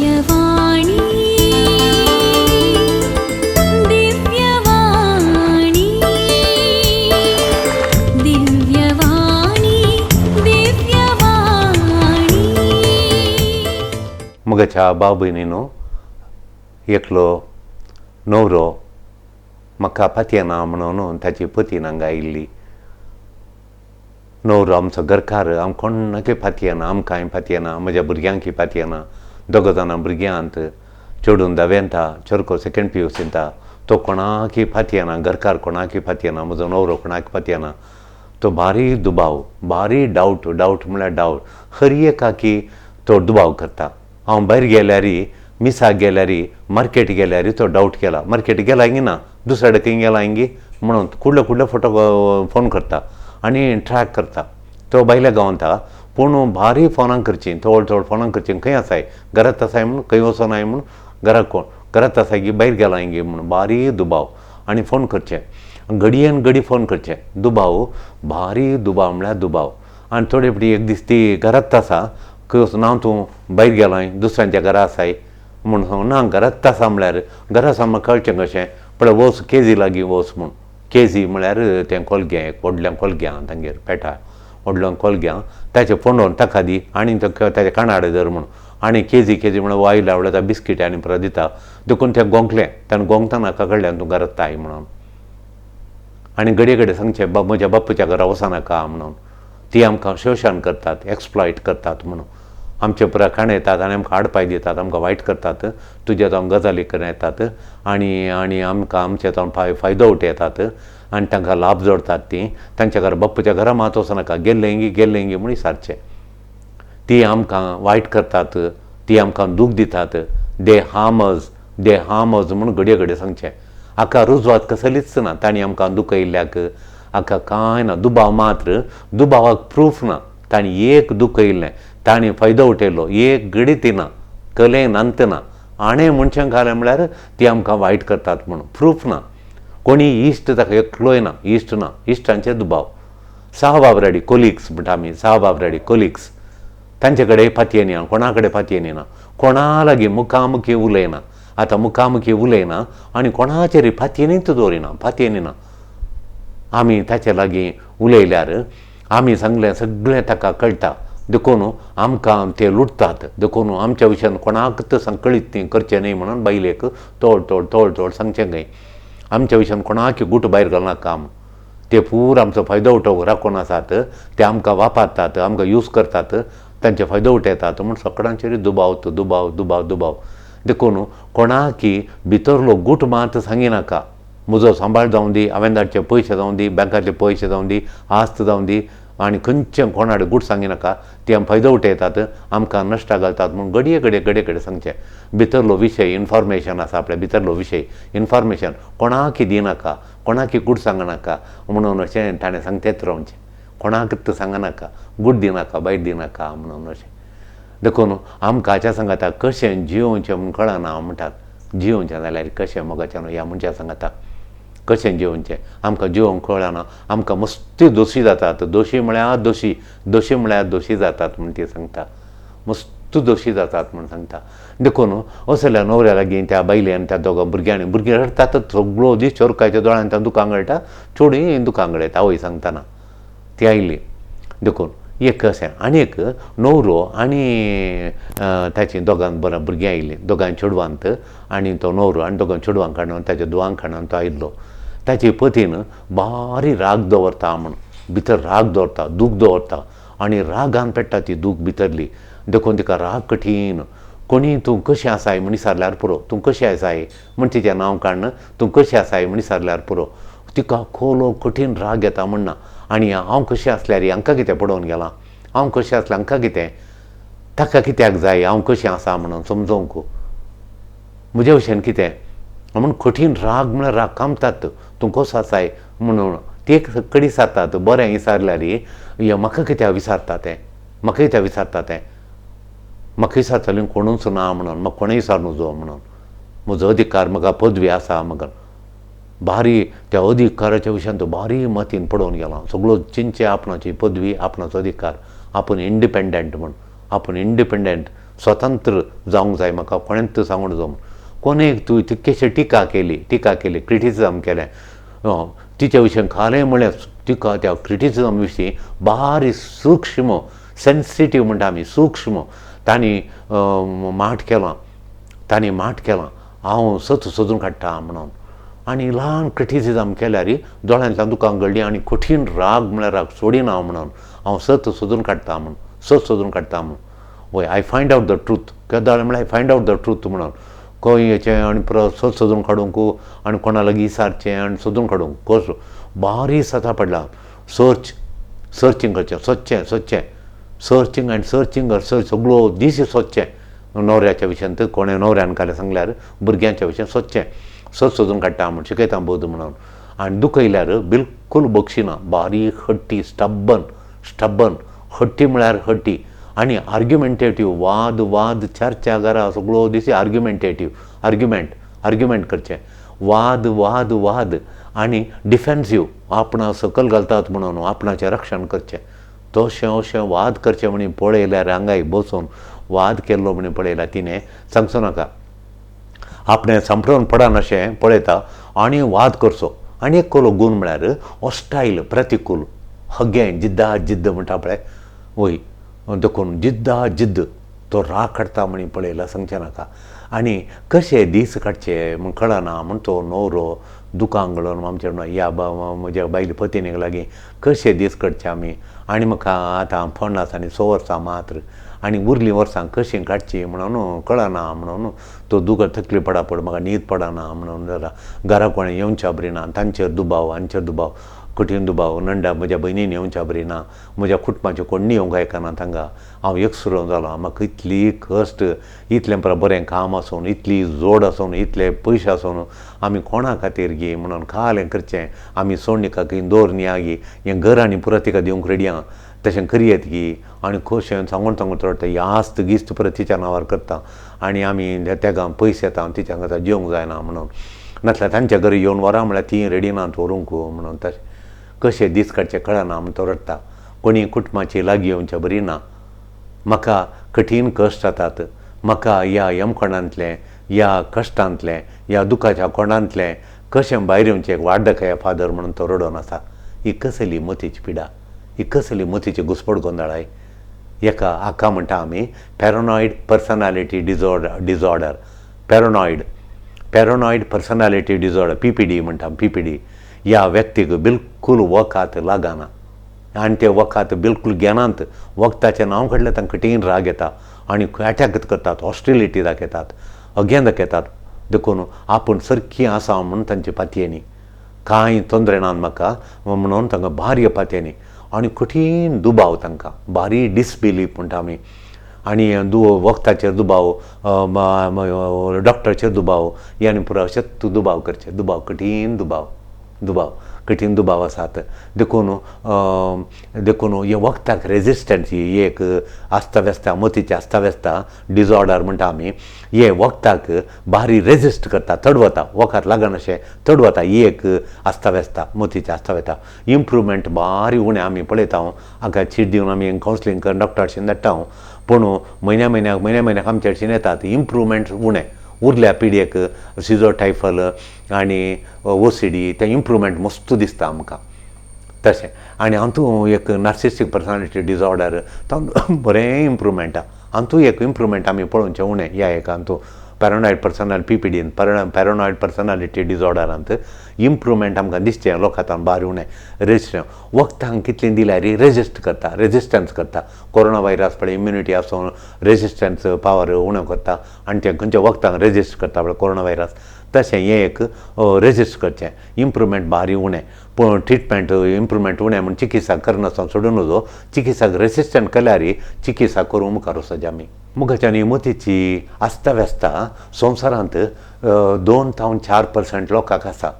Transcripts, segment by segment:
दिव्यवाणी दिव्यवाणी दिव्यवाणी दिव्यवाणी. म्हज्या भाव भयणीनो, एकलो न्हवरो म्हाका पातयेना म्हणून ताची पतीन हांगा आयिल्ली. न्हवरो आमचो घरकार आम कोणाकय पातयेना, आमकांय पातयेना, म्हज्या भुरग्यांकय पातयेना. दोग जाणां भुरग्यांत, चेडून धावेंता, चेरको सेकेंड पी यू सींता. तो कोणाकय पातयेना, घरकार कोणाकय पातयेना, म्हजो न्हवरो कोणाक पातयेना. तो भारी दुबाव, भारी डावट, डावट म्हळ्यार डावट, हर एकाकी तो दुबाव करता. हांव भायर गेल्यार, मिसाक गेल्यार, मार्केट गेल्यार तो डावट केला, मार्केट गेला गी ना, दुसऱ्या कडेन खंय गेला गी म्हणून कुडले कुडले फोटो फोन करता आनी ट्रॅक करता. तो भायल्या गांवांत आहा पूण भारी फोनां करची, थोड थोड फोनां करची, खंय आसाय, घरांत आसाय म्हूण, खंय वचोनाय म्हूण, घराक कोण घरांत आसाय गी, भायर गेला गी म्हूण भारी दुबाव आनी फोन करचे, घडयेन घडी फोन करचे. दुबाव, भारी दुबाव म्हळ्यार दुबाव. आनी थोडे फावटी एक दीस ती घरांत आसा, खंय वचून ना तूं भायर गेलाय, दुसऱ्यांच्या घरा आसाय म्हूण सांग ना, घरांत आसा म्हळ्यार घरा आसा म्हाका कळचें कशें, पळय वच केजी लागीं वच म्हूण. केजी म्हळ्यार तें कोलगें, एक व्हडलें कोलगें आहा तांगेर, पेटा व्हडलो कोलगें आहा, ताचें फोंडोवन ताका दी आनी ताच्या कानाडे धर म्हूण. आनी केजी केजी म्हळ्यार वायल आवडटा बिस्कीट आनी परत दिता. देखून तें गोंकलें, ताणें गोंकतना कळ्ळें तूं घरांत ताय म्हणून. आनी घडये घडये सांगचें, म्हज्या बापूच्या घरा वचनाका म्हणून, ती आमकां शोशण करतात, एक्सप्लॉयट करतात म्हणून, आमचे पुराय खाण येतात आनी आमकां हाडपाय दितात, आमकां वायट करतात, तुज्या जावन गजाली करून येतात आनी आनी आमकां आमचे जावन फायदो उठयतात आनी तांकां लाभ जोडतात ती. तांच्या घरा बापूच्या घरा मात वचनाका, गेल्लें गी गेल्लें गी म्हूण विचारचें. ती आमकां वायट करतात, ती आमकां दूख दितात, दे हार्मज, दे हार्मज म्हूण घडये घडये सांगचें. हाका रुजवात कसलीच ना, तांणी आमकां दुखयल्ल्याक हाका कांय ना, दुबाव मात्र, दुबावाक प्रूफ ना. तांणी एक दुखयल्लें, तांणी फायदो उठयलो, एक घडीत ना, कलें नंत ना. आणे मनशांक घालें म्हळ्यार ती आमकां वायट करतात म्हणून प्रूफ ना. कोणी इश्ट ताका एकलोय ना, इश्ट ना, इश्टांचे दुबाव. साहबाब रेडी कोलिग्स म्हणटा आमी, साहबाब रेडी कोलिग्स, तांचे कडेन पातयेन ना, कोणा कडेन पातयेन ना, कोणा लागीं मुखामुखी उलयना. आतां मुखामुखी उलयना आनी कोणाचेर पातयेनीच दवरिना, पातयेनी ना. आमी ताचे लागीं उलयल्यार आमी सांगलें सगळें ताका कळटा, देखून आमकां ते लुटतात, देखून आमच्या विशयान कोणाक संकळीत ती करचें न्हय म्हणून बायलेक तोड तोड तोड तोड सांगचें खंय. आमच्या विशयान कोणाक गुट भायर घालनाका, ते पूर आमचो फायदो उठोवंक राखून आसात, ते आमकां वापरतात, आमकां यूज करतात, तांचे फायदो उठयतात म्हूण सगळ्यांचेर दुबाव, दुबाव, दुबाव, दुबाव. देखून कोणाकी भितरलो गूट मात सांगिनाका, म्हजो सांबाळ जावं दी, हांवें धाडचे पयशे जावं दी, बँकांतले पयशे जावं दी, आस्त जावं दी, आनी खंयचें कोणाडे गूट सांगिनाका, ती आम फायदो उठयतात, आमकां नश्टा घालतात म्हूण घडये घडये घडये घडये सांगचें. भितरलो विशय इनफॉर्मेशन आसा, आपल्या भितरलो विशय इनफॉर्मेशन कोणाकी दिनाका, कोणाकी गूट सांगनाका म्हणून अशें ताणें सांगतेच रावचें, कोणाकच सांगनाका, गूट दिनाका, बायट दिनाका म्हणून अशें. देखून आमकां हाच्या सांगाता कशें जियोवचें म्हूण कळना म्हणटात, जियोवचें जाल्यार कशें मोगाच्यान ह्या मनशा सांगाता कशें जियोवचें, आमकां जिवोवंक कळना, आमकां मस्ती दोशी जातात, दोशी म्हळ्यार दोशी, दोशी म्हळ्यार दोशी जातात म्हूण ती सांगता, मस्त दोशी जातात म्हूण सांगता. देखून असल्या न्हवऱ्या लागीं त्या बायलेन त्या दोगां भुरग्यांनी, भुरगीं रडटात सगळो दीस, चोरकाच्या दोळ्यान त्या दुकां गळटा, चेडूं दुकां गळयता आवय सांगतना ती आयली. देखून एक अशें आनी एक न्हवरो आनी ताचीं दोगां बरां भुरगीं आयलीं, दोगांय चेडवांत आनी तो न्हवरो आनी दोगां चेडवांक हाडून ताच्या धुवांक हाडून तो आयिल्लो. ताची पतीन भारी राग दवरता म्हूण, भितर राग दवरता, दूख दवरता आनी रागान पेट्टा ती दूख भितरली. देखून तिका राग कठीण, कोणी तूं कशें आसाय म्हूण विचारल्यार पुरो, तूं कशें आसाय म्हूण तिचें नांव काडून तूं कशें आसाय म्हूण विचारल्यार पुरो, तिका खोलो कठीण राग येता म्हणना. आनी हांव कशें आसल्यार हांकां कितें पडोवन गेलां, हांव कशें आसल्यार हांकां कितें, ताका कित्याक जाय हांव कशें आसा म्हणून समजोवंक, म्हज्या भशेन कितें म्हूण कठीण राग म्हळ्यार राग कामतात, तूं कसो आसाय म्हणून ती एक कडी सारतात. बरें विचारल्यार म्हाका कित्याक विचारता तें, म्हाका कित्याक विचारता तें, म्हाका विचारतलें कोणूच ना म्हणून, म्हाका कोणूय विचार नजो म्हणून, म्हजो अधिकार, म्हाका पदवी आसा, म्हाका भारी त्या अधिकाराच्या विशयान तो भारी मतीन पडोवन गेला. सगळो चिंचे आपणाची पदवी, आपणाचो अधिकार, आपूण इंडिपेंडंट म्हूण, आपूण इंडिपेंडंट स्वतंत्र जावंक जाय म्हाका, कोणेंच सांगूंक जावं कोणेक तूं तितकेशे टिका केली, टिका केली, क्रिटिसिजम केलें तिच्या विशीं खालें म्हळें, तिका त्या क्रिटिसिजम विशीं बारीक सूक्ष्म सेन्सिटीव म्हणटा आमी, सूक्ष्म तांणी माठ केलां, तांणी माठ केलां, हांव सत सोदून काडटा म्हणून. आनी ल्हान क्रिटिसिजम केल्यार दोळ्यांतल्यान दुकां गळ्ळीं आनी कठीण राग म्हळ्यार राग सोडिना हांव म्हणून, हांव सत सोदून काडटा म्हणून, सत सोदून काडटा म्हणून. वय I find out the truth, केदाळ म्हळ्यार I find out the truth म्हणून खंय हेचें आनी परत सत सोदून काडूंक आनी कोणा लागीं विचारचें आनी सोदून काडूंक कसो बारीक सता पडला. सर्च, सर्चींग करचें, सोदचें, सोदचें, सर्चींग आनी सर्चींग, सर्च सगळो दीस सोदचें न्हवऱ्याच्या विशयांत, कोणें न्हवऱ्यान कालें सांगल्यार भुरग्यांच्या विशयान सोदचें, सत सोदून काडटा म्हूण शिकयता बोध म्हणून. आनी दुखयल्यार बिलकूल बक्षिना, बारीक हट्टी, स्टब्बन, स्टब्बन, हट्टी म्हळ्यार हट्टी आनी आर्ग्युमेंटेटीव, वाद वाद चर्चा घरा सगळो दीस आर्ग्युमेंटेटीव, आर्ग्युमेंट, आर्ग्युमेंट करचें, वाद वाद वाद आनी डिफेन्सीव, आपणा सकयल घालतात म्हणून आपणाचें रक्षण करचें, तशें अशें वाद करचें म्हण पळयल्यार हांगाय बसून वाद केल्लो म्हण पळयल्यार तिणें सांगचो नाका, आपणें सांपडून पडन अशें पळयता आनी वाद करचो. आनी एक कोलो गूण म्हळ्यार हॉस्टायल, प्रतिकूल, हगें, जिद्दा जिद्द म्हणटा पळय, वय देखून जिद्दा जिद्द तो राग काडटा म्हण पळयल्यार सांगचें नाका. आनी कशे दीस काडचे म्हण कळना म्हण तो न्हवरो दुकां गळोवन आमच्या ह्या म्हज्या बायल पतिनीक लागीं कशे दीस काडचे आमी, आनी म्हाका आतां 50 आनी 100 वर्सां मात्र आनी उरलीं वर्सां कशीं काडचीं म्हणून कळना म्हणून तो दुखो तकली पडापड, म्हाका न्हीद पडना म्हणून जाला, घरा कोणें येवच्या बरी ना, तांचेर दुबाव, हांचेर दुबाव, कठीण दुबाव, नंडा म्हज्या भयणीन येवच्या बरी ना, म्हज्या कुटुंबाचें कोण्णी येवंक आयकना तांकां, हांव एकसुरो जालां, म्हाका इतली कश्ट, इतलें बरें काम आसून, इतली जोड आसून, इतले पयशे आसून आमी कोणा खातीर गी म्हणून खालें करचें, आमी सोडणिका खंय दवरया गी, हें घर आनी पुरो तिका दिवंक रेडी आहा, तशें करयेत गी आनी कशें सांगून सांगून चडटा, यास्त गिस्त परत तिच्या नांवार करता आनी आमी तेगा पयशे येता तिच्या हांगा जेवंक जायना म्हणून, नासल्यार तांच्या घरा येवन व्हरा म्हळ्यार तीं रेडी नात व्हरूंक म्हणून, तशें कशे दीस काडचे कळना म्हण तो रडटा. कोणी कुटुंबाची लागीं येवच्या बरी ना, म्हाका कठीण कश्ट जातात, म्हाका ह्या यमकोणांतलें, ह्या कश्टांतलें, ह्या दुखाच्या कोणांतलें कशें भायर येवचें वाट दाखया फादर म्हणून तो रडोन आसा. ही कसली मतीची पिडा, ही कसली मतीची घुसपड गोंदळाय, एका हाका म्हणटा आमी paranoid personality disorder, paranoid, paranoid personality disorder, PPD म्हणटा, PPD. ह्या व्यक्तीक बिलकूल वखद लागना आनी ते वखद बिलकूल घेनात, वखदाचें नांव काडल्यार तांकां कठीण राग येता आनी एटॅक करतात, हॉस्टिलिटी दाखयतात, अगेन दाखयतात, देखून आपूण सारकी आसा म्हणून तांची पातयेनी कांय तोंदरे नात म्हाका म्हणून तांकां भारी पातयेनी आनी कठीण दुबाव तांकां, भारी डिसबिलीफ म्हणटा आमी, आनी वखदाचेर दुबाव, डॉक्टराचेर दुबाव, हे आनी पुरो अशेंच दुबाव करचे, दुबाव, कठीण दुबाव, दुबाव, कठीण दुबाव आसात. देखून देखून हे वखदाक रेजिस्टन्स ही एक आस्ताव्यस्ता, मतीची आस्ताव्यस्ता डिजॉर्डर म्हणटा आमी, हे वखदाक भारी रेजिस्ट करता, चडवता, वखद लागनाशें चडवता, ही एक आस्ताव्यस्ता, मतीची आस्ताव्यस्ता. इम्प्रूवमेंट भारी उणें आमी पळयता, हाका चीट दिवन आमी कावन्सिलींग करून डॉक्टराशीन धाडटा, पूण म्हयन्या म्हयन्याक म्हयन्या म्हयन्याक आमचे हडशीन येतात, इम्प्रूवमेंट उणें. उरल्या पिडयेक सिजोटायफल आनी OCD तें इम्प्रूवमेंट मस्त दिसता आमकां तशें. आनी हातूंत एक नार्सिस्टीक पर्सनालिटी डिजॉर्डर तातूंत बरें इम्प्रूवमेंट आहा, हातूंत एक इम्प्रूवमेंट आमी पळोवचें उणें ह्या एक हातूंत पॅरनॉयड पर्सनल PPDन पॅरनॉयड पर्सनालिटी डिजॉर्डरांत इम्प्रूवमेंट आमकां दिसचें लोकांत भारी उणें. रेजिस्ट्रेशन वखदांक कितलीं दिल्यार रेजिस्ट करता, रेजिस्टन्स करता, कोरोना व्हायरस पळय इम्युनिटी आसून रेजिस्टन्स पावर उणें करता आनी तें खंयच्या वखदांक रेजिस्ट करता पळय कोरोना व्हायरस, तशें हें एक रेजिस्ट करचें, इम्प्रूवमेंट भारी उणें. पूण ट्रिटमेंट इम्प्रूवमेंट उणें म्हूण चिकित्सा करनासतना सोडून नजो, चिकित्साक रेजिस्टंट केल्यार चिकित्सा करूंक मुखार वचपाचें आमी. मुखाच्यान मतीची आस्ताव्यस्ता संवसारांत 2 ते 4% लोकांक आसा,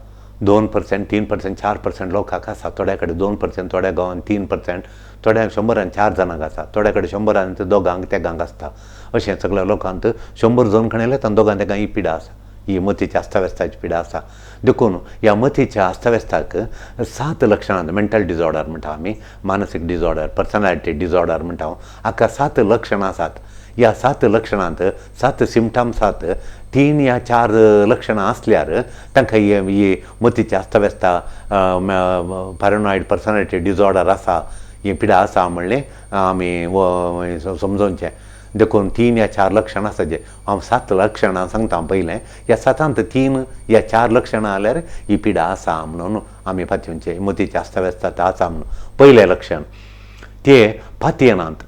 2%, 3%, 4% लोकांक आसा, थोड्या कडेन 2%, थोड्या गांवांत 3%, थोड्यांक 100 4 जाणांक आसा, थोड्या कडेन 100 दोगांक तेगांक आसता, अशें सगळ्या लोकांत 100 जण खणयले तांकां दोगां तेगां ही पिडा आसा, ही मतीच्या आस्ताव्यस्ताची पिडा आसा. देखून ह्या मतीच्या आस्ताव्यस्ताक 7 लक्षणां, मेंटल डिजॉर्डर म्हणटा आमी, मानसीक डिजॉर्डर, पर्सनॅलिटी डिजॉर्डर म्हणटा, हाका 7 लक्षणां आसात. ह्या 7 लक्षणांत 7 सिमटम्सांत 3 या 4 लक्षणां आसल्यार तांकां ही मतीची अस्ताव्यस्ता पॅरानॉयड पर्सनॅलिटी डिसऑर्डर आसा, ही पिडा आसा म्हणलें आमी समजोवचें. देखून 3 या 4 लक्षणां आसा जे हांव 7 लक्षणां सांगता पयलें. ह्या 7 3 या 4 लक्षणां जाल्यार ही पिडा आसा म्हणून आमी पातयेवचें, मतीची अस्ताव्यस्ता आसा म्हणून. पयलें लक्षण ते पातयेनात,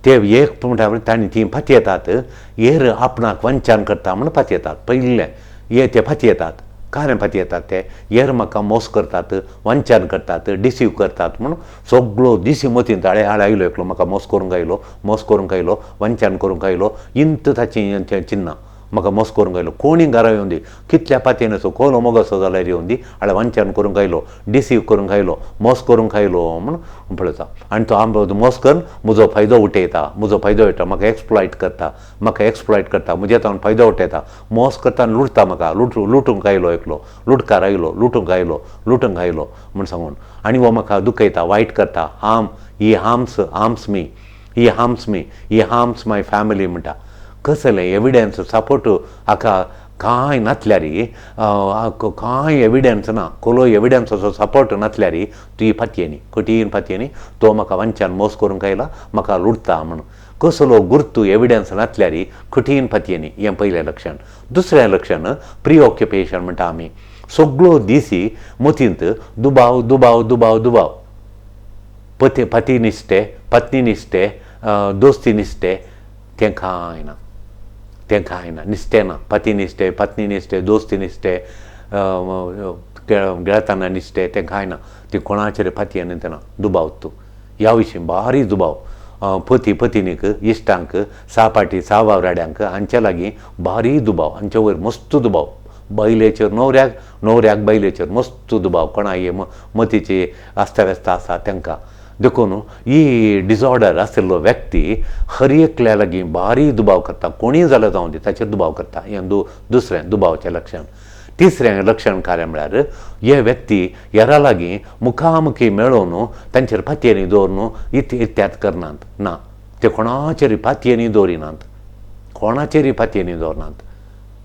ते एक म्हणटा तांणी ती पातयेतात हेर आपणाक वंचन करता म्हूण पातयेतात. पयलें हे ते पातयेतात, कारण पातयेतात ते हेर म्हाका मोस करतात, वंचन करतात, डिसीव करतात म्हणून सगळो दिसी मतींत हाळे हाळे आयलो एकलो म्हाका मोस करूंक आयलो, मोस करूंक आयलो, वंचन करूंक आयलो, इंत ताचीं चिन्नां म्हाका मोस करूंक आयलो. कोणी घरा येवन दी, कितल्या पातयेन कोलो मोगसो जाल्यार येवन दी, हाळे वंचन करूंक आयलो, डिसीव करूंक आयलो, मोस करूंक आयलो म्हूण पळयता. आनी तो आमचो मोस करून म्हजो फायदो उठयता, म्हजो फायदो उठयता, म्हाका एक्सप्लॉयट करता, म्हाका एक्सप्लॉयट करता, म्हजे तावन फायदो उठयता, मोस करता, लुटता म्हाका, लुटूंक आयलो एकलो, लुटकार आयलो, लुटूंक आयलो, लुटूंक आयलो म्हूण सांगून. आनी हो म्हाका दुखयता, वायट करता, harm, he harms, harms me, he harms me, he harms my family म्हणटा. कसलें एविडन्स सपोर्ट हाका कांय नासल्यार, कांय एविडन्स ना, कोलो एविडन्साचो सपोर्ट नासल्यार तुजी पातयेनी, कठीण पातयेनी, तो म्हाका वंच्यान मोस करूंक आयला, म्हाका लुटता म्हणून. कसलो गुर्तू एविडन्स नासल्यार कठीण पातयेनी, हें पयलें लक्षण. दुसरें लक्षण प्रिऑक्युपेशन म्हणटा आमी. सगळो दिसी मतींत दुबाव दुबाव दुबाव दुबाव, पती पती निश्ठे, पत्नी निश्ठे, दोस्ती निश्ठे, तें कांय ना, तें कांय ना, निश्ठे ना, पती निश्ठे, पत्नी निश्ठे, दोस्ती निश्ठे, गिळताना निश्ठे, तें कांय ना, ती कोणाचेर पातयेन तें ना, दुबाव तूं ह्या विशीं भारी दुबाव. पती पतिनीक, इश्टांक, सापाटी सावावराड्यांक हांचे लागीं भारी दुबाव, हांचे वयर मस्त दुबाव, बायलेचेर न्हवऱ्याक, न्हवऱ्याक बायलेचेर मस्त दुबाव, कोणाय मतीची अस्ताव्यस्ता आसा तांकां. देखून ही डिसऑर्डर आशिल्लो व्यक्ती हर एकल्या लागीं भारी दुबाव करता, कोणीय जाल्यार जावं दी ताचेर दुबाव करता. हें दुसरें दुबावाचें लक्षण. तिसरें लक्षण कार्य म्हळ्यार हे व्यक्ती हेरां लागीं मुखामुखी मेळोवन तांचेर पातयेनी दवरून इत्याद करनात ना, ते कोणाचेर पातयेनी दवरिनात, कोणाचेर पातयेनी दवरनात.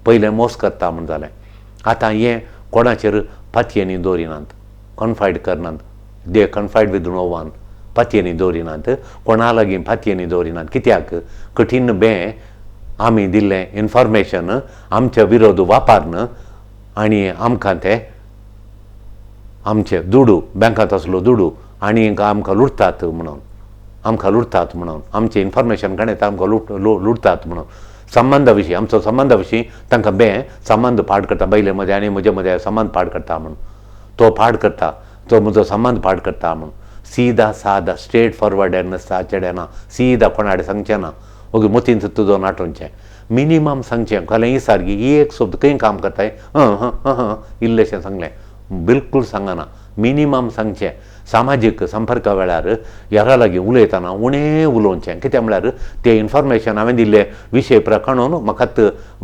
पयलें मोस करता म्हूण जालें, आतां हें कोणाचेर पातयेनी दवरिनात, कन्फायड करनात, they confide with no one, पातयेनी दवरिनात, कोणा लागीं पातयेनी दवरिनात. कित्याक कठीण बें आमी दिल्लें इन्फॉर्मेशन आमच्या विरोध वापरून आनी आमकां ते आमचे दुडू, बँकांत आसलो दुडू आनी आमकां लुटतात म्हणून, आमकां लुटतात म्हणून, आमचें इन्फॉर्मेशन काडटा आमकां लुटतात म्हणून. संबंदा विशीं, आमचो संबंदा विशीं तांकां बें संबंद पाड करता, बायले मदें आनी म्हजे मदें संबंद पाड करता म्हणून, तो पाड करता, तो म्हजो संबंद पाड करता म्हणून. सीधा सादा स्ट्रेट फॉरवर्ड नासता चेड्याना, सीधा कोणाडे सांगचें ना, ओगे मतींत तुजो नाटोवचें, मिनिमम सांगचें. फाल्यां ही सारकी ही एक शब्द खंय काम करताय, हं हं हं इल्लेशें सांगलें, बिलकूल सांगना, मिनिमम सांगचें. सामाजीक संपर्का वेळार हेरां लागीं उलयतना उणें उलोवचें, कित्याक म्हळ्यार तें इन्फॉर्मेशन हांवें दिल्लें विशय प्रकाणून म्हाकाच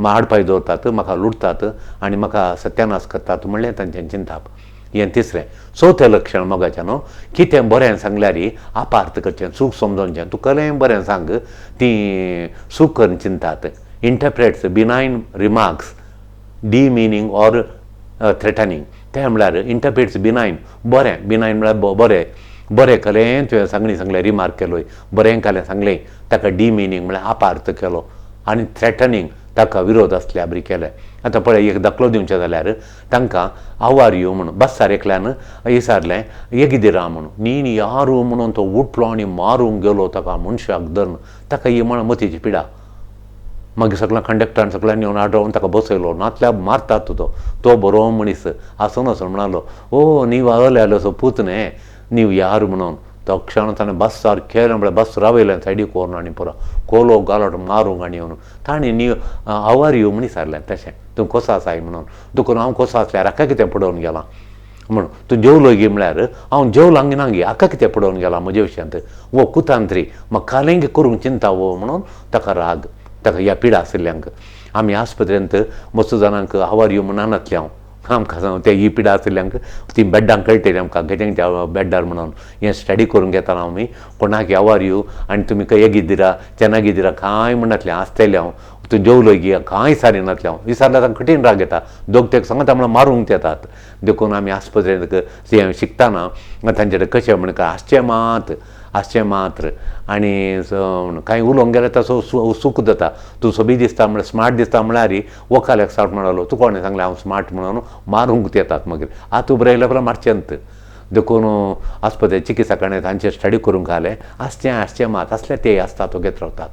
आडपाय दवरतात, म्हाका लुटतात आनी म्हाका सत्यानाश करतात म्हणलें तांचें चिंताप. हें तिसरें. चवथें लक्षण मोगाचें न्हू, कितें बरें सांगल्यार आपार्थ करचें, चूक समजोवचें, तूं कलें बरें सांग ती चूक करून चिंतात. Interprets benign remarks demeaning or threatening. तें म्हळ्यार इंटरप्रेट्स बिनायन, बरें, बिनायन म्हळ्यार बरें, बरें कलें तुवें सांगणी सांगलें, रिमार्क केलोय, बरें कालें सांगलें, ताका डिमिनींग म्हळ्यार आपार्थ केलो आनी थ्रेटनींग ताका विरोध आसल्या बरी केलें. आतां पळय एक दाखलो दिवचें जाल्यार तांकां how are you म्हणून बस्सार एकल्यान विचारलें एगिदिरा म्हणून, नीन यारू म्हणून तो उठलो आनी मारूंक गेलो ताका मनशाक धरून, ताका ही म्हण मतीची पिडा. मागीर सगळ्या कंडक्टरान सगळ्यांनी येवन आडोवन ताका बसयलो, नातल्यार मारतात तो, तो बरो मनीस आसून आसून म्हणालो, ओ नीव आलो सो पूत न्ही नीव यार म्हणून. तक्षण ताणें बस्सार केलें म्हळ्यार बस रावयलें सायडीक व्हरून आनी पुरो कोलो गालोट मारूंक आनी येवन ताणें नीव how are you म्हण विचारलें तशें तूं कसो आसाय म्हणून, तुका हांव कसो आसल्यार हाका कितें पडोवन गेलां म्हणून, तूं जेवलो गी म्हळ्यार हांव जेवलां गी ना गी हाका कितें पडोवन गेलां म्हजे विशयांत, वो कुतांत्री म्हाका कालें करूंक चिंता वो म्हणून ताका राग, ताका ह्या पिडा आशिल्ल्यांक. आमी आस्पत्रेंत मस्त जाणांक how are you म्हणनातलें हांव, आमकां सांग ते ही पिडा आशिल्ल्यांक ती बेड्डांक कळटली आमकां कितें बेड्डार म्हणून हें स्टडी करूंक घेताना आमी कोणाक how are you आनी तुमी खंय चेनागिदिरा कांय म्हणनासलें आसतलें हांव तूं जेवलो गी कांय सारिनातलें हांव विचारल्यार तांकां कठीण राग येता दोग तेक सांगता म्हणल्यार मारूंक येतात. देखून आमी आस्पत्रेंत शिकतना तांचे कडेन कशें म्हण आसचें मात आसचें मात्र आनी कांय उलोवंक गेल्यार तसो सूख जाता. तूं सोबीत दिसता म्हळ्यार स्मार्ट दिसता म्हळ्यार वकाल एक सावट म्हणलो तूं कोणें सांगलें हांव स्मार्ट म्हणून मारूंक येतात मागीर आतां उबें रायल्यार पळय मारचेंत. देखून आस्पत्रे चिकित्सा कडेन तांचेर स्टडी करूंक घालें आसचें आसचें मात आसलें ते आसता तो घेत रावतात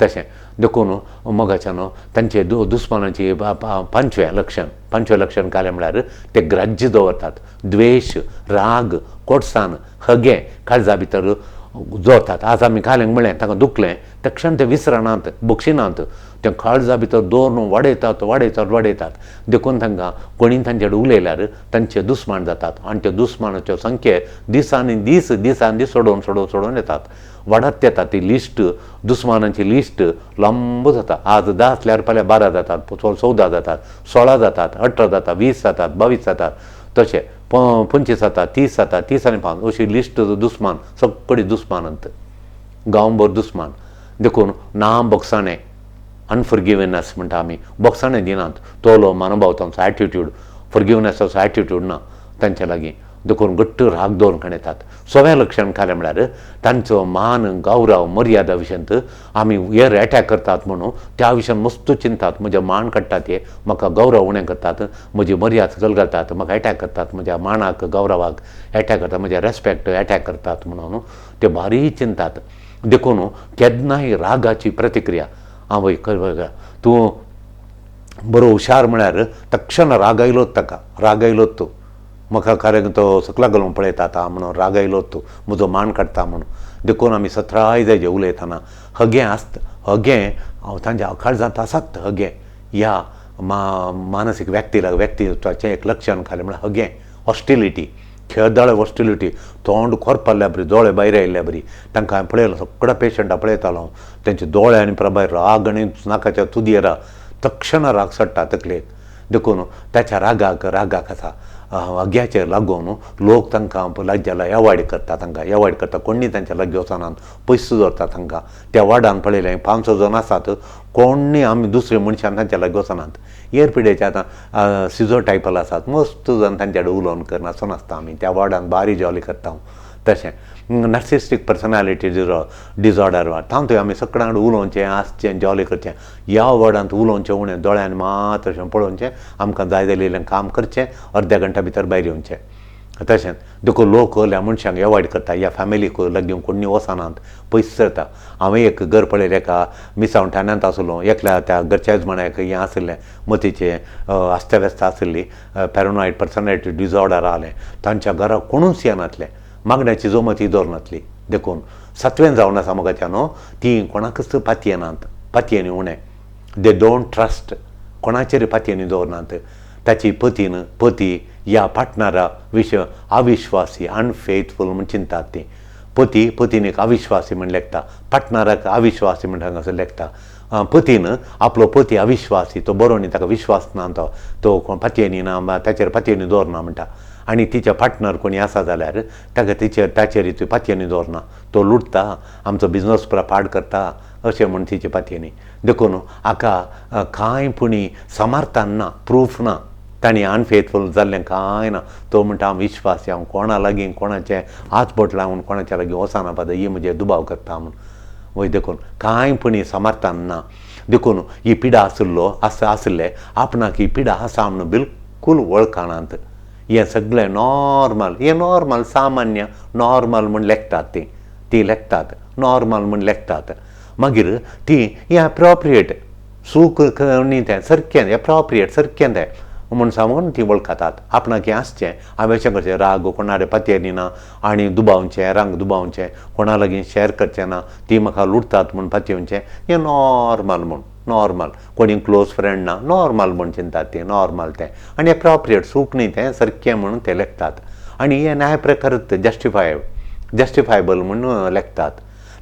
तशें. देखून मोगाच्यान तांचे दुस्मानाची पांचवें लक्षण पांचवें लक्षण घालें म्हळ्यार ते ग्राज्य दवरतात द्वेश राग कोटसाण हगें काळजा भितर दवरतात. आज आमी घालें म्हणलें तांकां दुखलें तक्षण ते विसरनात बक्षिनात ते काळजा भितर दवरून वाडयतात वाडयतात वाडयतात. देखून तांकां कोणी तांचे कडेन उलयल्यार तांचे दुस्मान जातात आनी त्या दुस्मानाच्यो संख्ये दिसांनी दीस दिसान दीस सोडोवन सोडोवन सोडोवन येतात वाडत येता. ती लिस्ट दुस्मानांची लिस्ट लांब जाता. आज 10 आसल्यार फाल्यां 12 जातात 14 जातात 16 जातात 18 जातात 20 जातात 22 जातात तशें 25 जातात 30 जातात 30 आनी 5 अशी लिस्ट दुस्मान सगळी दुस्मानंत गांवभर दुस्मान. देखून ना बोगसाणें अनफॉरगिवनस म्हणटा आमी बोगसाणें दिनात तोलो मानोभाव तांचो एटिट्यूड फॉरगिवनसाचो एटिट्यूड ना तांचे लागीं. देखून घट्ट राग दवरून येतात. सवें लक्षण घालें म्हळ्यार तांचो मान गौरव मर्यादा विशयांत आमी हेर एटॅक करतात म्हणून त्या विशयान मस्त चिंतात. म्हजें मान काडटात हे म्हाका गौरव उणें करतात म्हजी मर्याद सकयल घालतात म्हाका एटॅक करतात म्हज्या मानाक गौरवाक एटॅक करतात म्हज्या रेस्पेक्ट एटॅक करतात म्हणून ते भारी चिंतात. देखून केन्नाय रागाची प्रतिक्रिया आवय तूं बरो हुशार म्हळ्यार तक्षण राग आयलोच ताका राग आयलोच तूं म्हाका कारण तो सकला घालून पळयता आतां म्हणून राग आयलो तूं म्हजो मान काडटा म्हणून. देखून आमी सत्राय जायचे उलयतना हगें आसता हगें तांच्या काळजांत आसात हगें ह्या मानसीक व्यक्तीला व्यक्तित्वाचें एक लक्षण घालें म्हळ्यार हगें हॉस्टिलिटी खेळदळ हॉस्टिलिटी तोंड कोरपाल्ल्या बरी दोळे भायर आयिल्ल्या बरी तांकां हांवें पळयलो सगळ्या पेशंटां पळयतालो हांव तेंच्या दोळे आनी प्रभाय राग आनी नाकाच्या तुदयेरा तक्षण राग चडटा तकलेक. देखून ताच्या रागाक रागाक आसा हग्याचेर लागून लोक तांकां लागीं एवॉयड करता तांकां एवॉयड करता कोणी तांच्या लागीं वचनात पयस दवरता तांकां. त्या वार्डान पळयलें 500 जाण आसात कोणी आमी दुसरे मनशान तांच्या लागीं वचनात. एर पिडेचे आतां सिजो टायपल आसात मस्त जाण तांच्या कडेन उलोवन करना नासता आमी त्या वार्डान बारी जॉली करता हांव. तशें नार्सिस्टीक पर्सनॅलिटी डिसऑर्डर तातूंत आमी सगळ्यां कडेन उलोवचें आसचें जॉली करचें ह्या वर्डांत उलोवचें उणें दोळ्यान मात अशें पळोवचें आमकां जाय जाल्लें काम करचें अर्द्या घंटा भितर भायर येवचें. तशेंच देखून लोक ह्या मनशांक एवॉयड करता ह्या फॅमिलीक लागीं कोणी वचनात पयस सरता. हांवें एक घर पळयलें एका मिसांव ठाण्यांत आसलो एकल्या त्या घरच्या यजमानाक हें आशिल्लें मतीचें अस्ताव्यस्त आशिल्ली पॅरोनॉयड पर्सनॅलिटी डिसऑर्डर आसलें तांच्या घरा कोणूच येनातलें मागण्याची जमती दवरनातली. देखून सातवें जावन आसा मोगाच्या न्हू ती कोणाकच पातयेनात पातयेनी उणें they don't trust कोणाचेर पातयेनी दवरनात. ताची पतीन पती ह्या पार्टनरा विशय अविश्वासी अनफेथफूल म्हूण चिंतात ती पती पतीनीक अविश्वासी म्हण लेखता पार्टनराक अविश्वासी म्हण हांगासर लेखता. पतीन आपलो पती अविश्वासी तो बरो न्ही ताका विश्वास ना तो तो पातयेनी ना ताचेर पातयेनी दवरना म्हणटा आनी तिच्या पार्टनर कोणी आसा जाल्यार ताका तिचेर ताचेर ती पातयेनी दवरना तो लुटता आमचो बिजनस पुरा पाड करता अशें म्हूण तिची पातयेनी. देखून हाका कांय पुणी समर्थन ना प्रूफ ना तांणी अनफेथफूल जाल्लें कांय ना. तो म्हणटा हांव विश्वासी हांव कोणा लागीं कोणाचें हात बोट लावन कोणाच्या लागीं वचना पाद ही म्हजेर दुबाव करता म्हूण वय. देखून कांय पुणी समर्थन ना. देखून ही पिडा आशिल्लो आसा आशिल्ले आपणाक ही पिडा आसा म्हणून बिलकूल वळखनात. हें सगळें नॉर्मल हें नॉर्मल सामान्य नॉर्मल म्हूण लेखतात ती ती लेखतात नॉर्मल म्हूण लेखतात. मागीर ती हें एप्रोप्रिएट सूख न्ही तें सारकें एप्रोप्रिएट सारकें तें म्हूण सांगून ती वळखतात आपणाक हें आसचें हांवें अशें करचें राग कोणा कडेन पातयेनी ना आनी दुबावचें रांग दुबावचें कोणा लागीं शेअर करचें ना ती म्हाका लुटतात म्हूण पातयेवचें हें नॉर्मल म्हूण नॉर्मल कोणी क्लोज फ्रेंड ना नॉर्मल म्हूण चिंतात ती नॉर्मल तें आनी एप्रोप्रिएट सूख न्ही तें सारकें म्हणून ते लेखतात आनी हें न्याय प्रकारच जस्टिफायबल म्हूण लेखतात.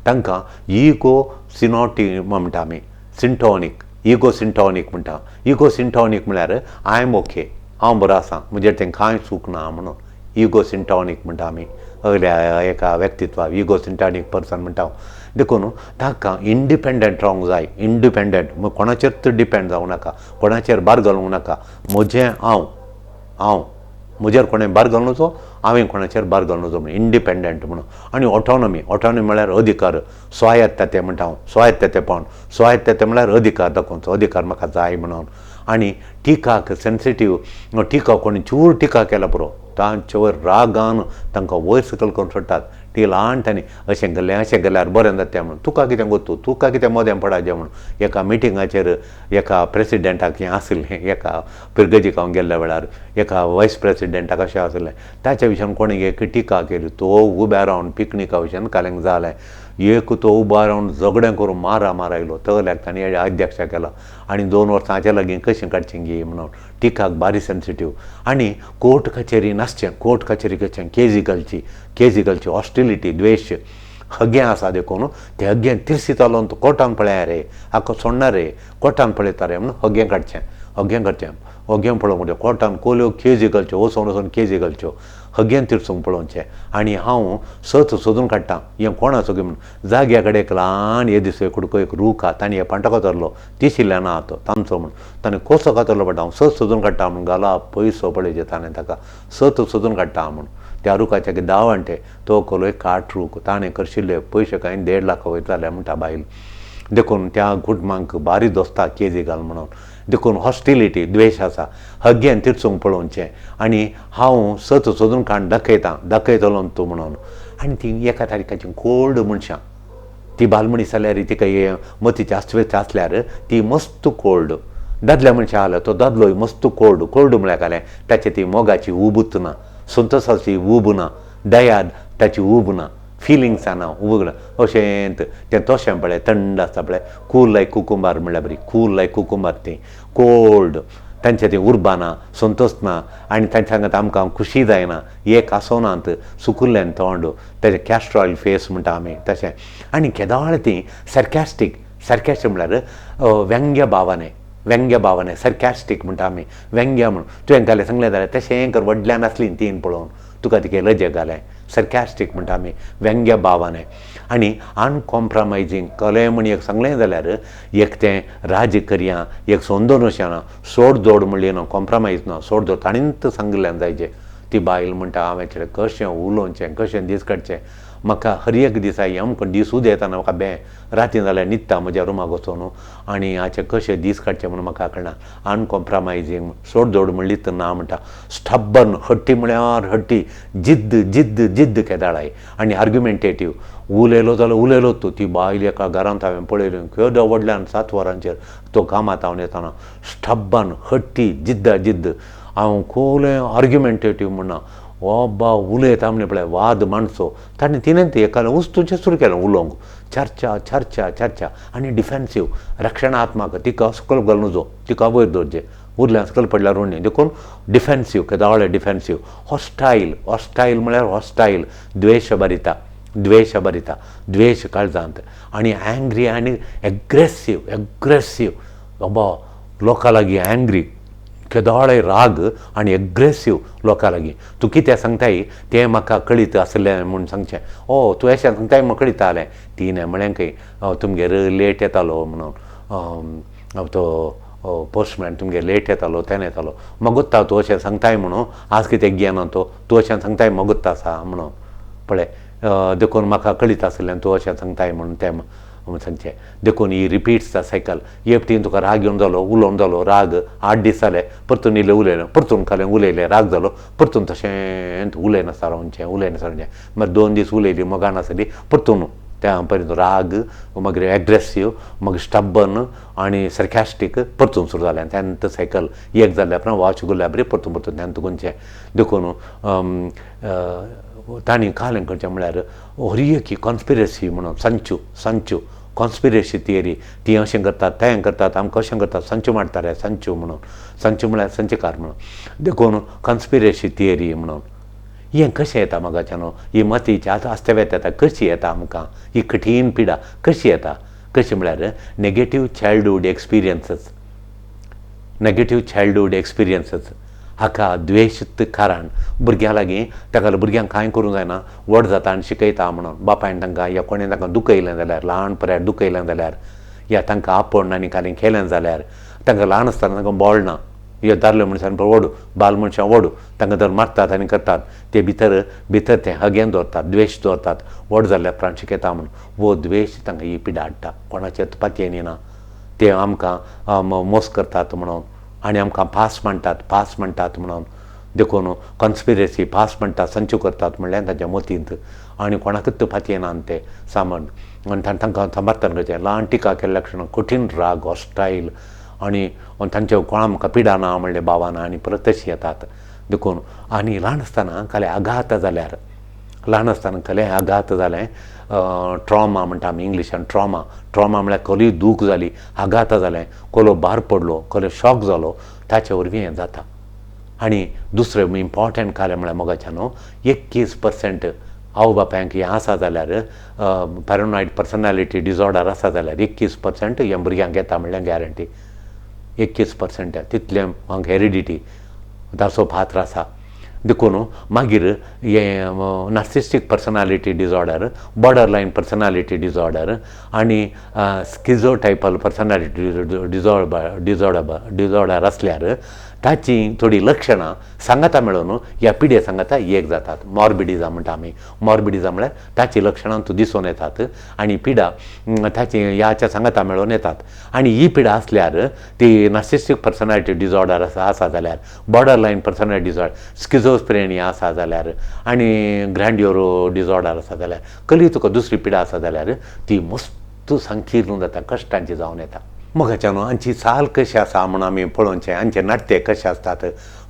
तांकां इगो सिनोटी म्हणटा आमी सिंटॉनीक इगो सिंटॉनीक म्हणटा. इगो सिंटॉनीक म्हळ्यार I am okay हांव बरो आसा, म्हजेर तें कांय चूक ना म्हणून. इगो सिंटॉनीक म्हणटा आमी अगल्या एका व्यक्तित्वाक, इगो सिंटॉनीक पर्सन म्हणटा हांव. देखून ताका इंडिपेंडंट रावंक जाय, इंडिपेंडंट, कोणाचेर डिपेंड जावं नाका, कोणाचेर भार घालूंक नाका. म्हजें हांव, हांव म्हजेर कोणें भार घालूं नजो, हांवें कोणाचेर भार घालूं नजो म्हणून इंडिपेंडंट म्हणून. आनी ऑटोनॉमी, ऑटोनॉमी म्हळ्यार अधिकार, स्वायत्तते म्हणटा हांव, स्वायत्ततेपण, स्वायत्तते म्हळ्यार अधिकार दाखोवचो, अधिकार म्हाका जाय म्हणून. आनी टिकाक सेन्सिटीव, टिका कोणी चूर टिका केला पुरो, तांचे वयर रागान तांकां वयर सकयल करून सोडटात. ती ल्हान तांणी अशें केलें अशें केल्यार बरें जाता म्हणून, तुका कितें गोत्तू, तुका कितें मोदें पडाचें म्हणून. एका मिटिंगाचेर एका प्रेसिडेंटाक हें आसलें, एका पिरगजीक हांव गेल्ल्या वेळार एका वायस प्रेसिडेंटाक अशें आसलें, ताच्या विशयान कोणी एक टिका केली, तो उब्या रावन पिकनिका विशयान कालेंक जालें, एक तो उबो रावन झगडें करून मारा मार आयलो, तगल्याक ताणें अध्यक्ष केला आनी 2 वर्सां हाच्या लागीं कशें काडचें गी म्हणून. टिकाक बारी सेन्सिटीव. आनी कोर्ट कचेरी नासचें, कोर्ट कचेरी करचें, केजी घालची, केजी घालची, हॉस्टिलिटी, द्वेश, हगें आसा देखून ते हगें तिरसितालो तो कोर्टान पळया रे, हाका सोडना रे, कोर्टान पळयता रे म्हणून हगें काडचें, हगें करचें, हगें पळोवंक म्हणजे कोर्टान कोल्यो केजी घालच्यो, वचोन वचोन केजी घालच्यो, हगें तिरसूंक पळोवचें. आनी हांव सत सोदून काडटा हें कोणाचो म्हणून. जाग्या कडेन एक ल्हान हे दिसो कुडको एक रूख आहा, ताणें हे पांटो कातरलो, तिशिल्ल्या ना तो तांचो म्हणून, ताणें कसो कातरलो पडटा हांव सत सोदून काडटा म्हणून घाला पयसो पळयचे ताणें ताका सत सोदून काडटा म्हणून. त्या रुखाच्या 10 वांटे तो कोलो एक काठ रूख, ताणें करशिल्ले पयशे कांय 1.5 लाख वयता जाल्यार म्हणटा बायल. देखून त्या कुटुंबांक बारी दोस्ता केजी घाल म्हणून. देखून हॉस्टिलिटी, द्वेश आसा, हगेन तिरसूंक पळोवचें. आनी हांव सत सोदून काडून दाखयतां, दाखयतलो तूं म्हणून. आनी ती एका तारखाची कोल्ड मनशां, ती बालमणीस जाल्यार तिका मतीची अस्वस्थ आसल्यार ती मस्त कोल्ड. दादल्या मनशां आसल्यार तो दादलोय मस्त कोल्ड, कोल्ड म्हळ्यार कालें ताचे ती मोगाची उबूच ना, संतोशाची ऊब ना, दया ताची ऊब ना, फिलिंग्स ना, उब ना, अशें तें तशें पळय थंड आसता पळय, कूल लायक कुकुंबार म्हणल्यार बरी, कूल लायक कुकुंबार ती कोल्ड, तांचे ती उर्बा ना, संतोश ना, आनी तांच्या सांगात आमकां खुशी जायना, एक आसोनात, सुकुल्ल्यान तोंड, ताचें कॅस्टर ऑयल फेस म्हणटा आमी तशें. आनी केदोळ ती सरकॅस्टीक, सरकॅस्टीक म्हळ्यार व्यंग्य भावाने, व्यंग्य भावाने, सरकॅस्टीक म्हणटा आमी, व्यंग्य म्हणून. तुवें घालें सांगलें जाल्यार तशें कर, व्हडल्यान आसली तीन पळोवन तुका तिके लजे घालें, सरकॅस्टीक म्हणटा आमी, व्यंग्य भावाने. आनी अनकॉम्प्रमायजींग, कलें म्हण एक सांगलें जाल्यार एक तें राज्य करया, एक सोंदोन अशें ना, सोड जोड म्हणली ना, कॉम्प्रमायज ना, सोड जोड ताणेंच सांगिल्ल्यान जायचें. ती बायल म्हणटा हांवें कशें उलोवचें, कशें दीस काडचें, म्हाका हर एक दिसा अमको दीस उदेताना म्हाका बें राती जाल्यार न्हिदता म्हज्या रुमाक वचोन, आनी हाचे कशें दीस काडचें म्हणून म्हाका कळना. अनकॉम्प्रमायजींग, सोड जोड म्हणली तर ना म्हणटा. स्टब्बन, हट्टी म्हळ्यार हट्टी, जिद्द जिद्द जिद्द केदाळाय. आनी आर्ग्युमेंटेटीव, उलयलो जाल्यार उलयलो तूं. ती बायल एका घरांत हांवें पळयली केदो व्हडल्यान 7 वरांचेर तो कामांत हांव येताना, स्टब्बन, हट्टी, जिद्दा जिद्द. हांव कोलें आर्ग्युमेंटेटीव म्हणना, ओ बा उलयता म्हण पळय वाद मांडचो, ताणें तिणें एकालें वस्तूचें सुरू केलें उलोवंक, चर्चा चर्चा चर्चा. आनी डिफेन्सीव, रक्षणात्मक, तिका सकयल घालूं नजो, तिका वयर दवरचें, उरल्यान सकयल पडल्यार उरणी, देखून डिफेन्सीव, केदाळे डिफेन्सीव. हॉस्टायल, हॉस्टायल म्हळ्यार हॉस्टायल, द्वेश भरिता, द्वेश भरिता, द्वेश काळजांत. आनी अँग्री आनी एग्रेसीव, एग्रेसीव बाबा लोकां लागीं अँग्री, केदोळे राग आनी एग्रेसीव लोकां लागीं. तूं कितें सांगताय तें म्हाका कळीत आसलें म्हूण सांगचें, ओ तूं अशें सांगताय म्हाका कळीत आसलें. तिणें म्हळें खंय तुमगेर लेट येतालो म्हणून, तो पोस्टमॅन तुमगेर लेट येतालो, तेन्ना येतालो, मगोत्ता तूं अशें सांगताय म्हणून, आज कितें घेना तो, तूं अशें सांगताय मगोत्ता आसा म्हणून पळय, देखून म्हाका कळीत आसलें तूं अशें सांगताय म्हणून तें सांगचें. देखून ही रिपीट्स the cycle. एकटीन तुका राग येवन जालो, उलोवन जालो, राग 8 दीस जाले, परतून इल्लें उलयलें, परतून कालें उलयलें, राग जालो, परतून तशें उलयनासता रावचें, उलयनासता रावचें. मागीर 2 दीस उलयली, मोगान आसली, परतून त्या पर्यंत राग, मागीर एग्रेसीव, मागीर स्टब्बन आनी सरकॅस्टीक परतून सुरू जालें. त्यानंतर सायकल एक जाल्या उपरांत वाच गुल्ल्या बरी परतून परतून त्यानंतर गुंचें. देखून तांणी कालें करचें म्हळ्यार हर एक कॉन्स्पिरसी म्हणून, संचू संचू कॉन्स्पिरसी थियरी, ती अशें करतात तें करतात, आमकां अशें करतात, संचू मारता रे संचू म्हणून, संचू म्हळ्यार संचकार म्हणून. देखून कॉन्स्पिरसी थियरी म्हणून हें कशें येता म्हाका न्हू, ही मतीची आतां अस्त्यव्यत येता, कशी येता आमकां ही कठीण पिडा कशी येता, कशी म्हळ्यार negative childhood experiences, negative childhood experiences. हाका द्वेश कारण भुरग्यां लागीं ताका भुरग्यांक कांय करूंक जायना, व्हड जाता आनी शिकयता म्हणून बापायन तांकां या कोणें तांकां दुखयलें जाल्यार, ल्हान पिरायेर दुखयलें जाल्यार या तांकां आपोवन आनी कांय केलें जाल्यार तांकां ल्हान आसतना तांकां बोळ ना, ह्यो दादले मनशान व्हड बाल मनशां व्हड तांकां जर मारतात आनी करतात ते भितर भितर ते हगेन दवरतात, द्वेश दवरतात, व्हड जाल्ल्या उपरांत शिकयता म्हणून हो द्वेश तांकां ही पिडा हाडटा. कोणाचेर पातयेन येना, ते आमकां मोस करतात म्हणून आनी आमकां फास म्हणटात, फास म्हणटात म्हणून देखून कॉन्स्पिरसी फास म्हणटात, संचू करतात म्हणल्यार तांच्या मतींत आनी कोणाकूच फातयेना ते सामान आनी तांकां समर्थन करचें. ल्हान टिका केल्ल्या क्षणाक कठीण राग, हॉस्टायल आनी तांचे कोणा आमकां पिडा ना म्हणलें बाबाना आनी परत तशी येतात. देखून आनी ल्हान आसतना काले आघात जाल्यार, ल्हान आसतना काले आघात जालें, ट्रॉमा म्हणटा आमी इंग्लिशान, ट्रॉमा, ट्रॉमा म्हळ्यार कसली दूख जाली, आघात जालें, कोलो भार पडलो, कसलो शॉक जालो, ताचे वरवीं हें जाता. आनी दुसरें इम्पॉर्टंट कार्य म्हळ्यार मोगाच्या न्हू 21% आवय बापायंक हें आसा जाल्यार, पॅरनॉयड पर्सनॅलिटी डिसऑर्डर आसा जाल्यार 21% हें भुरग्यांक येता म्हणल्यार गॅरंटी. 21% तितलें हांगा हेरिडिटी ताचो पात्र आसा. देखून मागीर हें narcissistic personality disorder, border line personality disorder आनी स्किझोटायपल पर्सनॅलिटी डिसऑर्डर आसल्यार ताची थोडीं लक्षणां सांगाता मेळून ह्या पिडे सांगाता एक जातात. मॉर्बिडिजम म्हणटा आमी, मॉर्बिडिजम म्हळ्यार ताचीं लक्षणां तूं दिसून येतात आनी पिडा ताची ह्याच्या सांगाता मेळून येतात. आनी ही पिडा आसल्यार ती नार्सिस्टीक पर्सनॅलिटी डिसऑर्डर आसा जाल्यार, border line personality disorder, schizophrenia आसा जाल्यार आनी ग्रँड्योरो डिसऑर्डर आसा जाल्यार, कली तुका दुसरी पिडा आसा जाल्यार ती मस्त संकीर्ण जाता, कश्टांची जावन येता. मोगाच्यान हांची चाल कशी आसा म्हूण आमी पळोवचें, हांचे नाट्य कशें आसतात,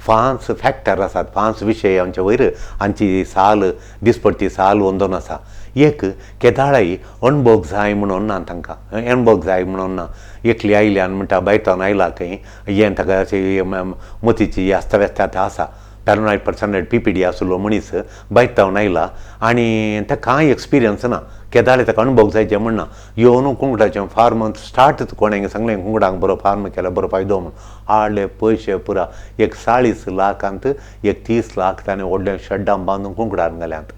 फांस फॅक्टर आसात, फांस विशय आमचे वयर हांची साल दिसपट्टी साल वंदोन आसा. एक केदाळाय अणभोग जाय म्हणून ना, तांकां अणभोग जाय म्हणून ना. एकली आयली आनी म्हणटा भायतान आयला खंय हें ताका अशी मतीची अस्ताव्यस्ता आसा, पॅरनॉयड पर्सनॅलिटी PPD आसलो मनीस भायतावन आयला आनी ताका कांय एक्सपिरियन्स ना, केदाळे ताका अणभव जायचे म्हण ना. येवन कुंकडाचें फार्म स्टार्ट कोणें सांगलें कुंकडांक बरो फार्म केलो बरो फायदो म्हूण, हाडले पयशे पुरा एक 40 लाखांत एक 30 लाख ताणें व्हडलें शेड्डां बांदून कुंकडान घाल्यांत.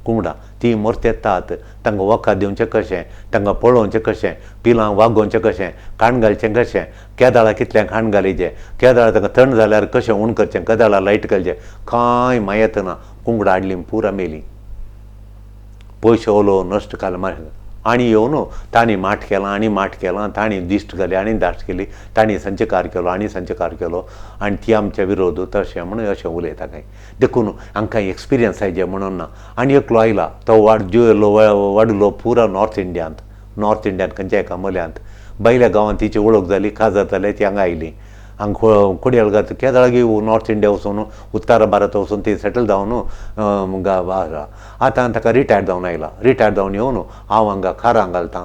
कुंकडां ती मरत येतात, तांकां वखद दिवचें कशें, तांकां पळोवचें कशें, पिलांक वागोवचें कशें, खाण घालचें कशें, केदाळा कितलें खाण घालीचें, केदाळा तांकां थंड जाल्यार कशें उण करचें, केदाळा लायट घालचें, कांय मायत ना. कुंकडां हाडलीं पुरा मेलीं, पयशे ओलो नश्ट काल मार. आनी येवन तांणी माठ केलां आनी माठ केलां, तांणी दिश्ट घाली आनी दाश्ट केली, तांणी संचकार केलो आनी संचकार केलो आनी ती आमच्या विरोध तशें म्हणून अशें उलयता कांय. देखून हांकां एक्सपिरियन्स आयजे म्हणून ना. आनी एकलो आयला तो वाडलो पुरा नॉर्थ इंडियांत, नॉर्थ इंडियांत खंयच्या एका मल्यांत भायल्या गांवांत तिची वळख जाली, काजार जाले, ती हांगा आयली. हांगा कोडयेलगार केदळागी नॉर्थ इंडिया वचून उत्तर भारत वचून ती सेटल जावन आतां ताका रिटायर्ड जावन आयला. रिटायर्ड जावन येवन हांव हांगा कारां घालतां,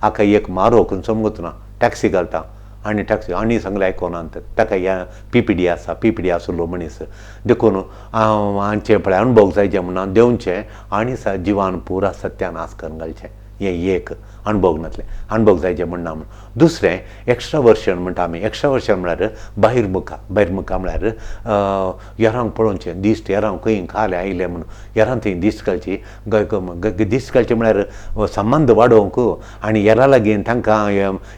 हाका एक मारो खंयचो ना, टॅक्सी घालता आनी टॅक्सी आनी सांगलें आयकोना ताका ह्या PPD आसा, PPD आसलो मनीस. देखून हांव हांचे पळय अणभव जायचे म्हणून देंवचें आनी जिवान पुरा सत्यानाश करून घालचें, हें एक अणभव नासलें, अणभव जायचें म्हणना म्हूण. दुसरें एक्स्ट्रावर्शन म्हणटा आमी. एक्स्ट्रावर्शन म्हळ्यार बाहिरमुखा, बाहिरमुखा म्हळ्यार येरांक पळोवचें, दिश्ट येरांक खंय खालें आयलें म्हणून येरां थंय दिश्ट घालची, दिश्ट घालची म्हळ्यार संबंद वाडोवंक आनी येरा लागीं तांकां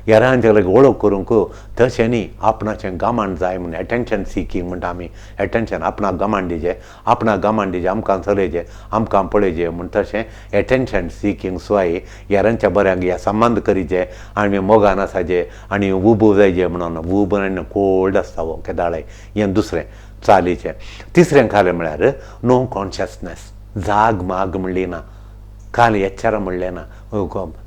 येरांच्या लागीं वळख करूंक तशें न्ही, आपणाचें गमान जाय म्हणून एटेंशन सिकींग म्हणटा आमी. एटेंशन आपणाक गमान दिवचें, आपणाक गमान दिवचें, आमकां चलयचें, आमकां पळयचें म्हूण तशें एटेंशन सिकींग स्वाय येरांच्या बऱ्यांक ह्या संबंद करीचे आनी मोगान आसाचे आनी उबो जायचे म्हणून उबो आनी कोल्ड आसता हो केदाळाय. हें दुसरें चालीचें. तिसरें खालें म्हळ्यार नो कॉन्शियसनेस, जाग माग म्हणली ना, काल एच्चार म्हणलें ना,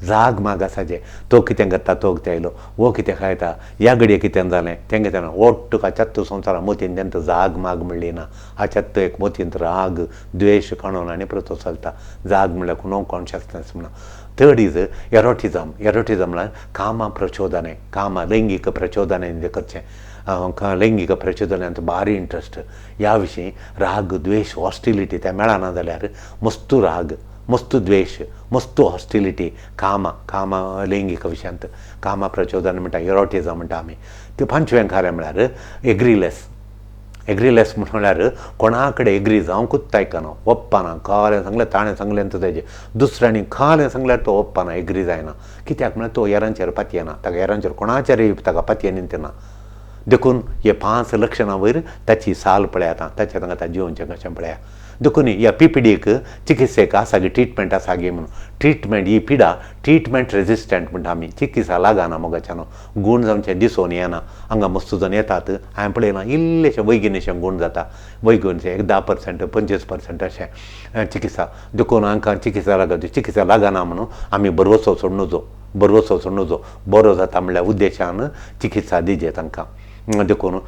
जाग माग आसाचें, तो कितें करता, तो कितें आयलो, वो कितें खायता, ह्या घडये कितें जालें, तें कितें जालें, ओट्ट हाच्यात संवसारा मोतीन तेंकां जाग माग म्हणली ना, हाच्यात एक मोतींत राग द्वेश काणून आनी परत चलता. जाग म्हणल्यार नो कॉन्शियसनेस म्हणून. Third is erotism. Erotism म्हळ्यार कामा प्रचोदने, कामा लैंगीक प्रचोदने करचें, लैंगीक प्रचोदनांत भारी इंट्रस्ट, ह्या विशीं राग द्वेश हॉस्टिलिटी तें मेळना जाल्यार मस्तू राग, मस्तू द्वेश, मस्तू हॉस्टिलिटी, कामा कामा लैंगीक विशयांत कामा प्रचोदन म्हणटा, एरोटिजम म्हणटा आमी. ते पांचवें कार्य म्हळ्यार एग्रीलेस, एग्रीलेस म्हणल्यार कोणा कडेन एग्री जावंकूच आयकना, ओप्पाना. खालें सांगलें ताणें सांगलें तो तेजें, दुसऱ्यांनी खालें सांगल्यार तो ओप्पाना, एग्री जायना. कित्याक म्हळ्यार तो हेरांचेर पातयेना, ताका हेरांचेर कोणाचेरय ताका पातयेन ना. देखून हे 5 लक्षणां वयर ताची साल पळयात, ताच्या तांकां जिवनचें कशें पळया. देखून ह्या पीपीडीक चिकित्सेक आसा गी ट्रिटमेंट आसा गी म्हणून ट्रिटमेंट ही पिडा ट्रिटमेंट रेजिस्टंट म्हणटा आमी. चिकित्सा लागना मोगाच्यान, गूण जावचें दिसून येना. हांगा मस्त जावन येतात, हांवें पळयलां इल्लेशें वैगिनीशें गूण जाता, वैगीन एक 10% 25% अशें चिकित्सा. देखून हांकां चिकित्सा लागत, चिकित्सा लागना म्हणून आमी बरवसो सोडनुजो, बरवसो सोडनुजो, बरो जाता म्हणल्यार उद्देशान चिकित्सा दिजे तांकां. देखून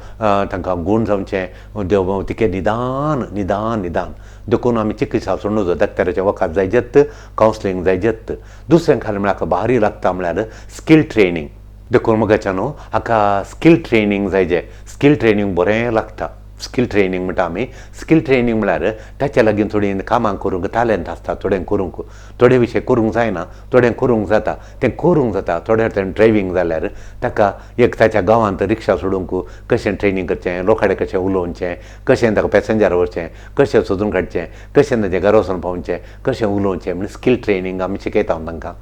तांकां गूण जावचें तिके निदान निदान निदान. देखून आमी चिकित्सा सोडनुजो, डॉक्टराचें वखद जायजेत, कावन्सिलींग जायजेत. दुसरें खालें म्हळ्यार हाका भारी लागता म्हळ्यार स्कील ट्रेनींग. देखून मोगाच्यान न्हू हाका स्कील ट्रेनींग जायजे, स्कील ट्रेनींग बरें लागता. स्कील ट्रेनींग म्हणटा आमी. स्कील ट्रेनींग म्हळ्यार ताच्या लागीं थोडीं कामां करूंक टॅलंट आसता, थोडें करूंक, थोडे विशय करूंक जायना, थोडें करूंक जाता, तें करूंक जाता. थोडे तें ड्रायवींग जाल्यार ताका एक ताच्या गांवांत रिक्षा सोडूंक कशें ट्रेनींग करचें, लोकां कडेन कशें उलोवचें, कशें ताका पॅसेंजर व्हरचें, कशें सोदून काडचें, कशें ताचें घरा वचून पावचें, कशें उलोवचें, म्हण स्कील ट्रेनींग आमी शिकयता तांकां.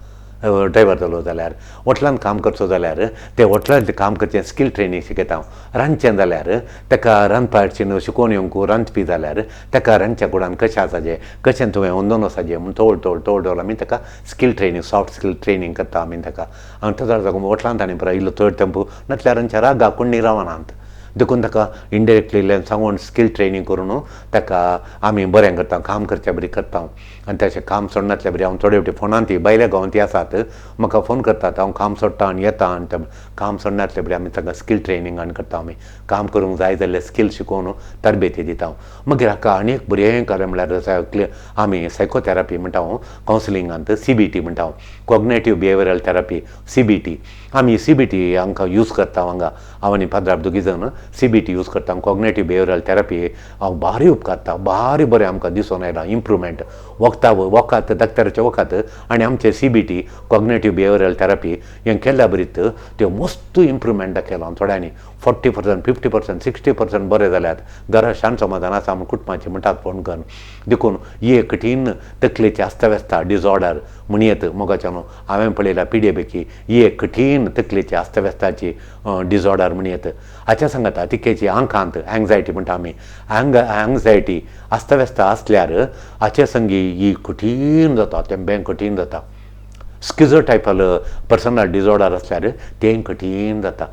ड्रायवर जालो जाल्यार हॉटेलांत काम करचो जाल्यार ते हॉटेलांत काम करचें स्कील ट्रेनींग शिकयता. रांदचें जाल्यार ताका रांदपाचें शिकोवन येवंक, रांदपी जाल्यार ताका रांदच्या कुडान कशें आसाचें, कशें तुवें अंदोन वचपाचें म्हूण तोळ तोळ तोळ तोळ आमी ताका skill training, soft skill training करता आमी ताका. आनी तो जाता हॉटेलांत आनी पुराय इल्लो चड तेंपो नासल्यार रांदच्या रागाक कोण रावनात. देखून ताका इनडायरेक्टली सांगून स्कील ट्रेनींग करून ताका आमी बरें करता, काम करच्या बरी करता. आनी तशें काम सोडनासल्या बरी हांव थोडे फावटी फोनान ती भायल्या गांवांत ती आसात म्हाका फोन करतात, हांव काम सोडटा आनी येता. आनी काम सोडनासल्या बरी आमी तांकां स्कील ट्रेनींग आनी करता. आमी काम करूंक जाय जाल्यार स्कील शिकोवन तरबेती दिता. मागीर हाका आनी एक बरें कार्य म्हणल्यार आमी सायकोथेरपी म्हणटा, हांव कावन्सिलिंगांत CBT म्हणटा, कॉग्नेटीव बिहेवियरल थेरपी CBT. आमी CBT हांकां यूज करता हांगा, हांव आनी पाद्राब दोगी जाण CBT use करता. कॉग्नेटीव बिहेवियरल थेरपी हांव भारी उपकारता, भारी बरें आमकां दिसून आयलां इम्प्रुवमेंट. वखदां वखद डॉक्टराचें वखद आनी आमचें CBT cognitive behavioural therapy हें केल्ल्या बरीत त्यो मस्त इम्प्रुवमेंट दाखयलां. थोड्यांनी 40%, 50%, 60% बरें जाल्यात, घरा शांत समाधान आसा म्हूण कुटुंबाचें म्हणटात फोन करून. देखून ही एक कठीण तकलेची अस्तव्यस्ता डिसऑर्डर म्हणयेत मोगाच्यान न्हू हांवें पळयल्या पिडे पैकी ही एक कठीण तकलेची अस्तव्यस्ताची डिसऑर्डर म्हणयेत. हाच्या सांगता तिकेची आंकांत एंग्जायटी म्हणटा आमी, एंग्जायटी अस्तव्यस्ता आसल्यार हाचे संगी ही कठीण जाता, तें बें कठीण जाता. स्किझोटायपल पर्सनल डिसऑर्डर आसल्यार तें कठीण जाता.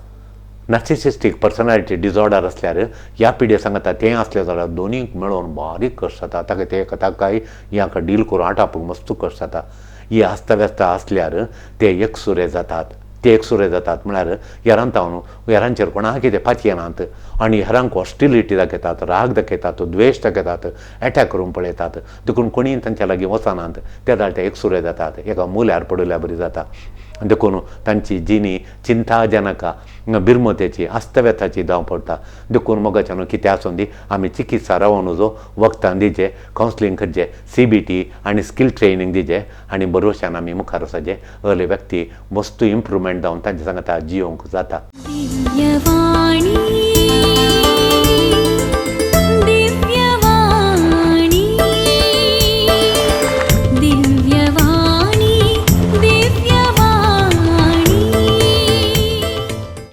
नार्सिसिस्टीक पर्सनॅलिटी डिसऑर्डर आसल्यार ह्या पिडे सांगता तें आसलें जाल्यार दोनीक मेळोवन बारीक कश्ट जाता ताका, ते ताकाय ह्याका डील करून आटापूंक मस्त कश्ट जाता. ही अस्तव्यस्ता आसल्यार ते एकसुरे जातात, ते एकसुरे जातात म्हळ्यार हेरांत न्हू हेरांचेर कोणाक कितें पातयेनात आनी हेरांक हॉस्टिलिटी दाखयतात, राग दाखयतात, द्वेश दाखयतात, एटॅक करूंक पळयतात. देखून कोणीय तांच्या लागीं वचनात, ते जाल्यार ते एकसुरे जातात, एका मुल्यार पडिल्ल्या बरी जाता. देखून तांची जिणी चिंताजनका बिरमतेची अस्तव्यताची जावं पडटा. देखून मोगाच्यान न्हू कितें आसूं दी आमी चिकित्सा रावूं नजो, वखदां दिवचें, कावन्सिलींग करचें, CBT आनी स्कील ट्रेनींग दिवचें आनी बरोवशान आमी मुखार वचपाचें. असले व्यक्ती मस्त इम्प्रुवमेंट जावन तांचे सांगता जियोंक जाता. दिव्यवाणी.